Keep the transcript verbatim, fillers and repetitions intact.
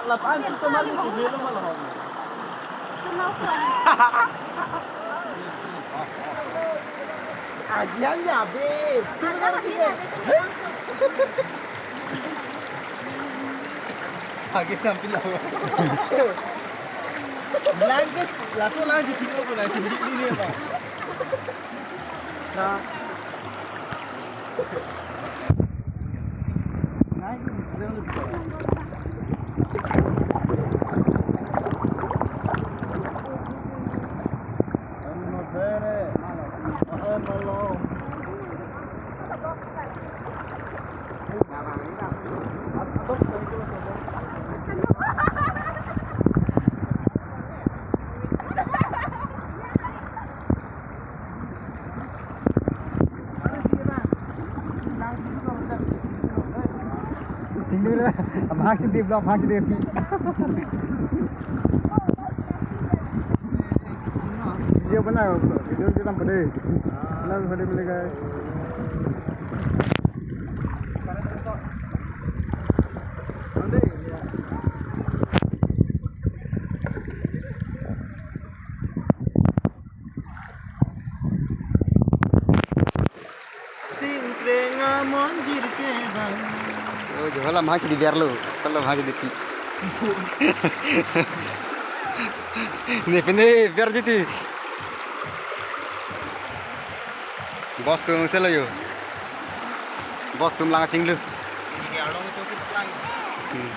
Lapan kita malu tu melo malu. Agian ya be. Agi sampai lah. Langkit, langsung langkit tinggal pun nanti ini apa? Nah. Chingdura, amahak chingdi vlog, amahak chingdi pi. Video banao, video chekam pade. Vlog pade mile guys. Singkreng amonjir ke bang. Oh, jo hala amahak chingdi biar lo. Selalu amahak chingdi pi. Ne pine biar jiti. Bos tu mung selo yo. Bos tum lang chinglu. Ini along itu sih lang. Hmm.